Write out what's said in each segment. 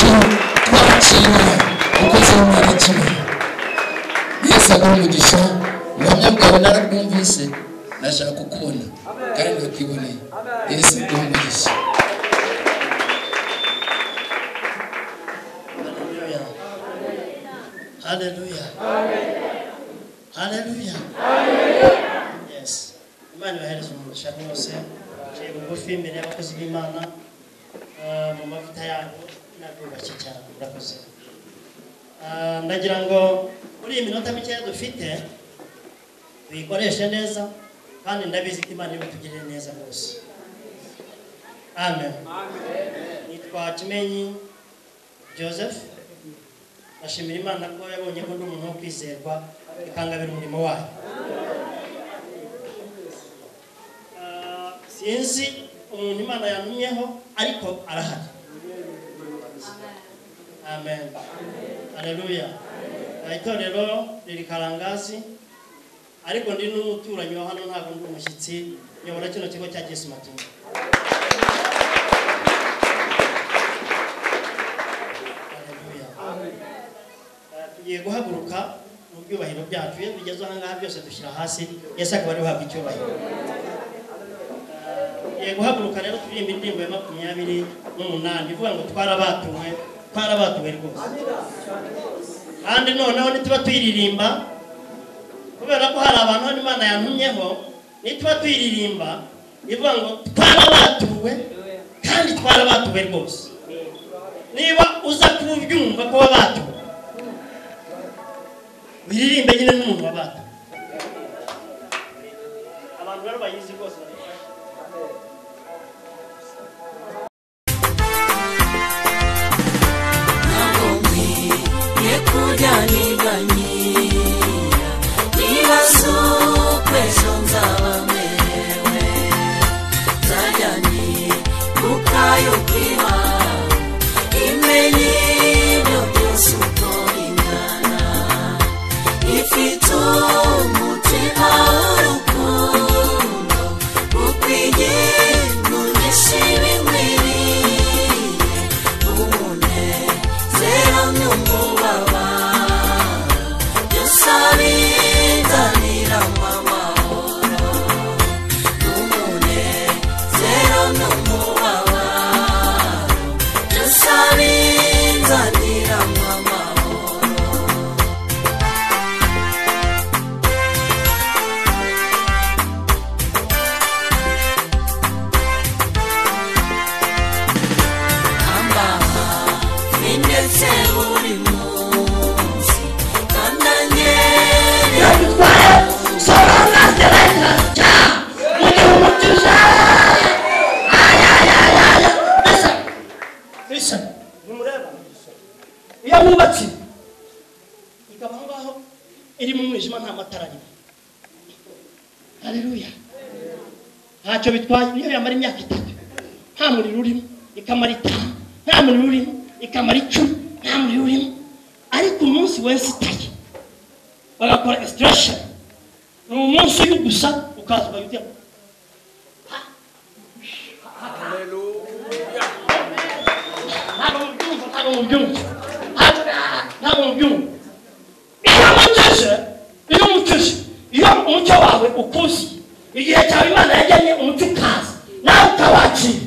Wacu twakira umukozi w'Imana Kimenyi. Yesu aguhe umugisha, ubuhamya bwawe narabwumvise, nashaka kukubona kandi ndakwiboneye. Yesu aguhe umugisha. Haleluya. Haleluya. Yes. Imana ibahereze umugisha rwose. Nciye bugufi imbere y'abakozi b'Imana, mu mavuta yabo nabwubashye cyane, murakoze. Ndagira ngo muri iyi minota mikeya dufite tuyikoreshe neza, kandi ndabizi ko Imana ibitugirire neza rwose. Amen. Nitwa Kimenyi Joseph. Ndashimira Imana ko yabonye ko ndi umuntu wo kwizerwa ikangabira umurimo wayo. Sinzi umuntu Imana yantumyeho ariko arahari. Amen. Haleluya. Itorero riri Karangazi, ariko ndi n'umuturanyi wa hano, ntabwo ndi umushyitsi, nyobora kino kigo cya Yesu Matungo. Tugiye guhaguruka mu byubahiro byacu, iyo tugeze aha ngaha byose dushyira hasi, Yesu akaba ari uhabwa icyubahiro. Tugiye guhaguruka rero turirimba indirimbo ya 28 ivuga ngo twarabatuwe, twarabatuwe rwose. Kandi noneho nituba tuyiririmba, kubera ko hari abantu hano Imana yantumyeho, nituba tuyiririmba ivuga ngo twarabatuwe kandi twarabatuwe rwose. Niba uza kubyumva ko wabatuwe, wiririmbe nyine n'umuntu wabatuwe. Abantu rero bayizi rwose barifashe. Iyo wubatse ikaba aho ngaho iri mu mwijima nta matara arimo. Haleluya. Ntacyo bitwaye, niyo yamara imyaka 3 nta muriro urimo, ikamara 5 nta muriro urimo, ikamara 10 nta muriro urimo, ariko umunsi wese itaye bagakora extraction, ni umunsi uyu gusa ukaza ukajya. Haleluya. Ntabwo mubyumva, ntabwo mubyumva. Iyo umucuje, iyo umucyo wawe ukuzi, igihe cyawe Imana yajyanye umucyo ukaza, nawe ukawakira,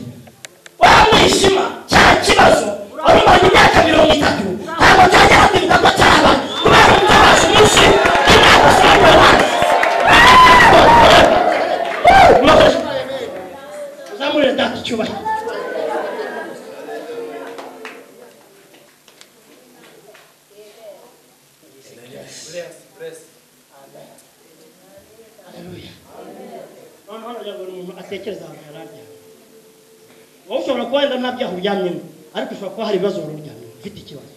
wa mwijima cya kibazo wari umaze imyaka 30 ntabwo cyagera kwibuka ko cyabaye, kubera umucyo waje umunsi Imana usobanura wawe. Uzamurire data icyubahiro. Haleluya. Noneho nagira ngo umuntu atekereze ahantu yari aryamye. Wowe ushobora kuba wenda nta byaha uryamyemo, ariko ushobora kuba hari ibibazo wari uryamyemo, ufite ikibazo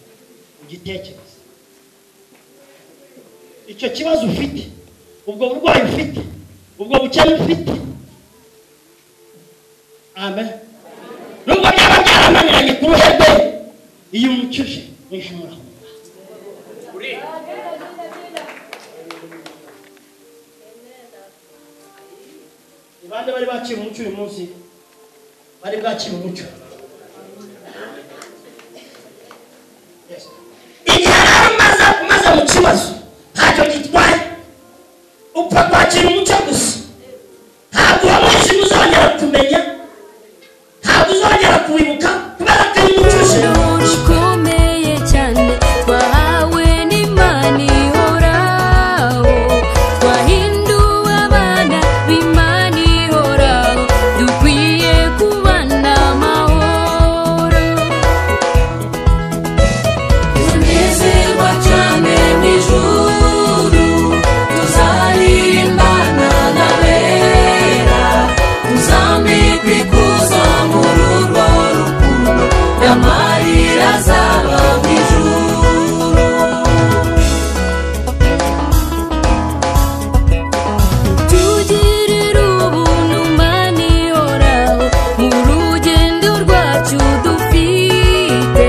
ugitekereze. Icyo kibazo ufite, ubwo burwayi ufite, ubwo bukene ufite, amen, nubwo byaba byarananiranye ku ruhebe, iyo umucuje mwijima urahunga. Bande bari baciye umucyo uyu munsi, bari bwaciye umucyo. Kibazo ntacyo gitwaye, upfa kwakira umucyo gusa. Ntabwo uwo mwijima uzongera kumenya, ntabwo uzongera kuwibuka kubera ko ari umucyo uje. Rukomeye cyane twahawe n'Imana ihoraho, twahinduwe abana b'Imana ihoraho, dukwiye kubana amahoro. Tunezerwa cyane mu ijuru, tuzaririmbana n'abera, tuzambikwa ikuzo muri urwo rukundo, n'amarira azaba mu ijuru. Tugirire ubuntu Mana ihoraho mu rugendo rwacu dufite,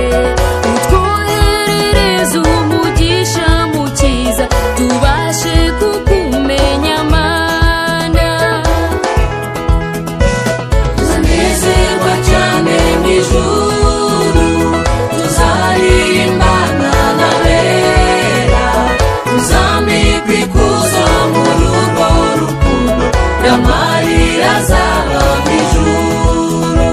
utwoherereze umugisha mukiza, tubashe kukumenya Mana. Tuzanezerwa cyane mu ijuru, tuzaririmbana n'abera, tuzambikwa ikuzo muri urwo rukundo, n'amarira azaba mu ijuru.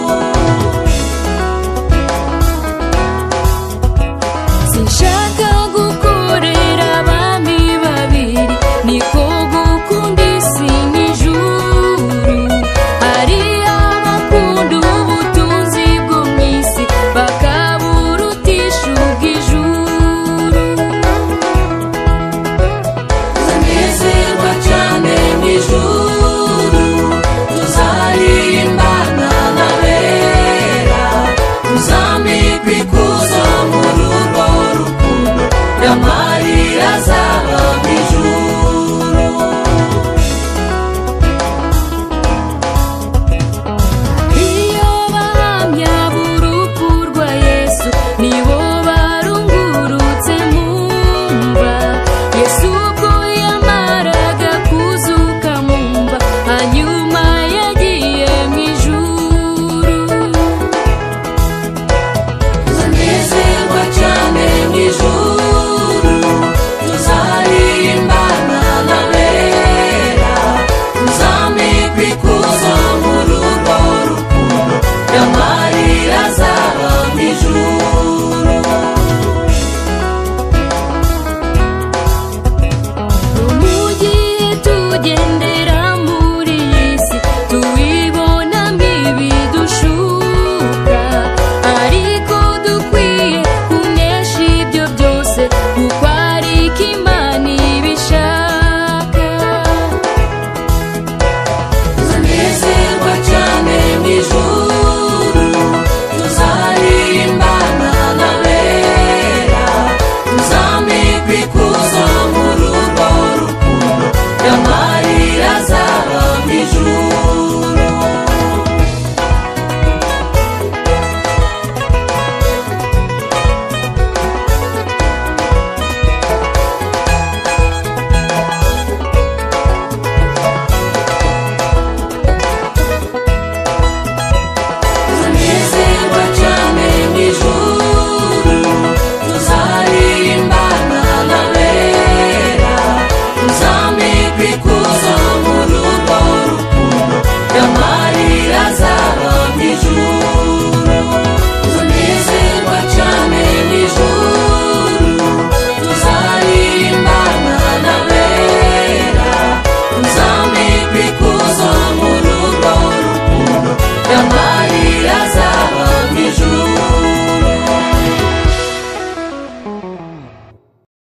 Sinshaka gukorera abami babiri, niko gukunda isi n'ijuru. Hari abakunda ubutunzi bwo mu isi, bakaburutisha ubw'ijuru. Tuzanezerwa cyane mu ijuru, tuzaririmbana n'abera, tuzambikwa ikuzo muri urwo rukundo, n'amarira azaba mu ijuru. Iyo bahamya b'urupfu rwa Yesu, nibo barungurutse mu mva. Yesu ubwo yamaraga kuzuka mu mva, hanyuma yagiye mu ijuru. Tuzanezerwa cyane mu ijuru.